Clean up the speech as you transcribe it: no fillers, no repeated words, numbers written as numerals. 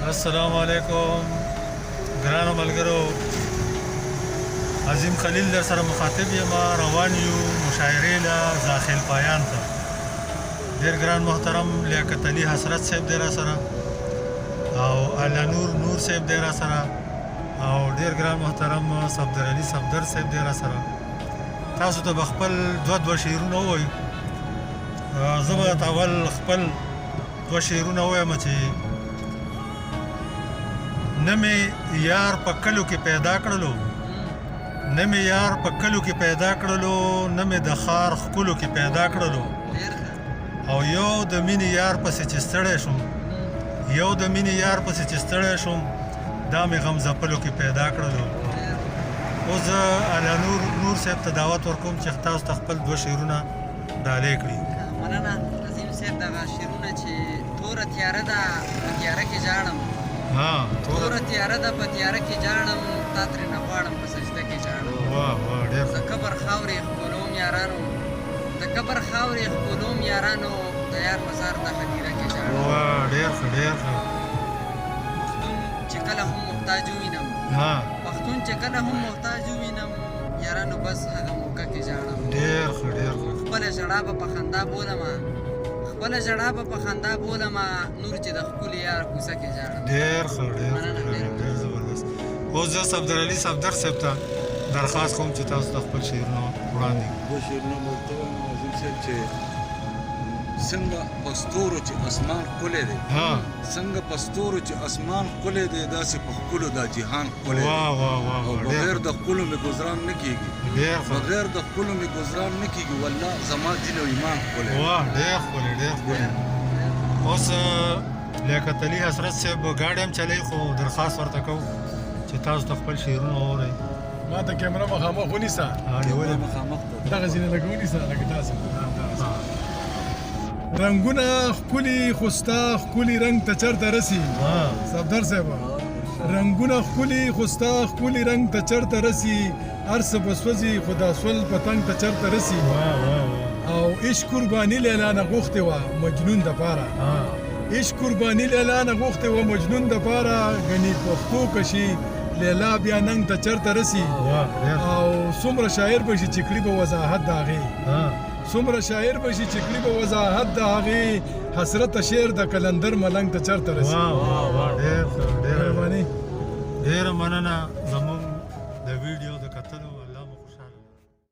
السلام علیکم ګرانو ملګرو، عظیم خلیل در سره مخاطب یم. روان یو مشاعرې له زاخیل پایان ته. ډېر ګران محترم لیاقت علي حسرت صاحب دی را سره او الله نور نور صاحب دی را سره او ډېر ګران محترم صفدر علي صفدر صاحب دی را سره. تاسو ته به خپل دوه دوه شعرونه ووایو. زه به درته اول خپل دوه شعرونه ووایم چې نه مې یار په کلو کې پیدا کړلو، نه مې یار په کلو کې پیدا کړلو، نه مې د ښار ښکلو کې پیدا کړلو، او یو د مینې یار پسې چې ستړی شوم، یو د مینې یار پسې چې ستړی شوم، دا مې غم ځپلو کې پیدا کړلو. اوس زه الله نور نور صاحب ته دعوت ورکوم چې تاسو ته خپل دوه شعرونه ډالۍ کړي. مننه عظیم صاحب. دغه شعرونه چې توره تیاره ده په تیاره کې ژاړم، ها، توره تیاره ده په تیاره کې ژاړم، تا ترېنه غواړم په سجده کې ژاړم. واه واه، ډېر. د قبر خاورې ښکلوم یارانو، د قبر خاورې ښکلوم یارانو، د یار مزار ته هدیره کې ژاړم. واه، ډېر ښه، ډېر ښه. پښتون چې کله هم محتاج ووینم، پښتون چې کله هم محتاج ووینم یارانو، بس هغه موقع کې ژاړم. ډېر ښه، ډېر ښه. خپله ژړا به په خندا بولمه، خپله ژړا به په خندا بولمه نور چې د ښکلي یار کوڅه کې ژاړم. ډېر ښه، ډېر ښه. مننه، ډېر. ډېر زبردست. اوس زه صفدر علي صفدر صاحب ته درخواست کوم چې تاسو ته خپل شعرونه وړاندې کړي. دوه شعرونه به ورته ووایم عظیم صاحب، چې څنګه په ستورو چې اسمان ښکلی دی، څنګه په ستورو چې اسمان ښکلی دی، داسې په ښکلو دا جهان ښکلی دی. واه واه واه. او واه، بغیر ډېر. د ښکلو مې ګذران نه کیږي. ډېر ښه. بغیر د ښکلو مې ګذران نه کیږي، والله زما دین او ایمان ښکلی دی. واه، ډېر ښکلی، ډېر ښکلی. اوس لیاقت علي حسرت صاحب ګاډی هم چلوي، خو درخواست ورته کوو چې تاسو ته خپل شعرونه واورئ. ما ته کیمره مخامخ ونیسه. نیولې. مخامخ ده. دغه ځینې لږ ونیسه، لکه داسې، داسې. رنګونه ښکلي خو ستا ښکلي رنګ ته چرته رسي، صفدر صاحب، رنګونه ښکلي خو ستا ښکلي رنګ ته چرته رسي، هر څه به سوځي خو دا سول پتنګ ته چرته رسي. واه واه واه. او عشق قرباني لیلا نه غوښتې وه مجنون د پاره، عشق قرباني لیلا نه غوښتې وه مجنون د پاره، غني پښتو کشي لیلا بیا ننګ ته چرته رسي. واه، ډېر. او څومره شاعر به شي چې کړي به وضاحت د هغې، څومره شاعر به شي چې کړي به وضاحت د هغې، حسرت شعر د قلندر ملنګ ته چرته رسي. واه واه واه، ډېر ښه، ډېر. مهرباني. ډېره مننه زموږ د ویډیو د کتلو.